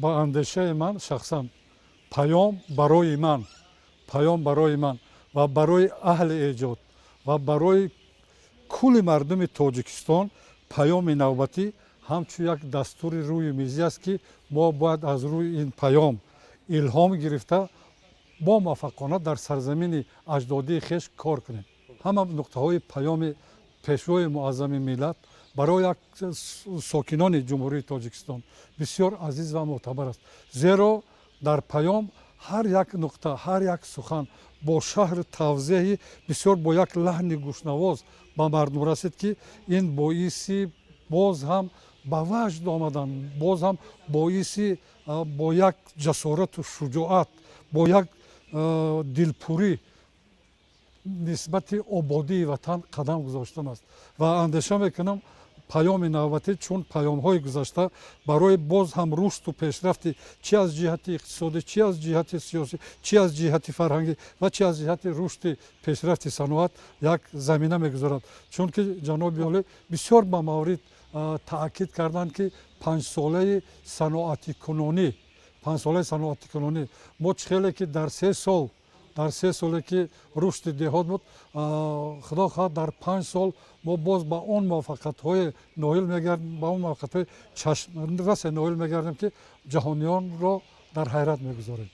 Ба андешаи ман шахсан паём барои ман ва барои аҳли эҷод ва барои кулли мардуми Тоҷикистон паёми навбатӣ ҳамчун як дастури рӯи мизӣ аст, ки мо бояд аз рӯи ин паём илҳом гирифта, бо муваффақона дар сарзамини аҷдодии хеш кор кунем. Ҳама нуқтаҳои паёми Пешвои муаззами миллат барои як сокинони Ҷумҳурии Тоҷикистон бисёр азиз ва мӯътабар аст, зеро дар паём ҳар як нуқта, ҳар як сухан бо шарҳу тавзеҳи бисёр, бо як лаҳни гӯшнавоз ба мардум расид, ки ин боиси боз ҳам ба ваҷд омадан, боз ҳам боиси бо як ҷасорату шуҷоат, бо як дилпурӣ нисбати ободии ватан қадам гузоштан аст. Ва андеша мекунам, паёми навбатӣ, чун паёмҳои гузашта, барои боз ҳам рушду пешрафти чи аз ҷиҳати иқтисодӣ, чи аз ҷиҳати сиёсӣ, чи аз ҷиҳати фарҳангӣ ва чи аз ҷиҳати рушди пешрафти саноат як замина мегузорад, чунки ҷаноби олӣ бисёр ба маврид таъкид карданд, ки 5-солаи саноатикунонӣ мо чӣ хеле ки дар 3 соле ки рушди деҳот буд, худо хоҳад, дар 5 сол мо боз ба он муваффақиятҳое ноил мегардем, ба он муваффақиятҳои чашмрасе ноил мегардем, ки ҷаҳониёнро дар ҳайрат мегузорем.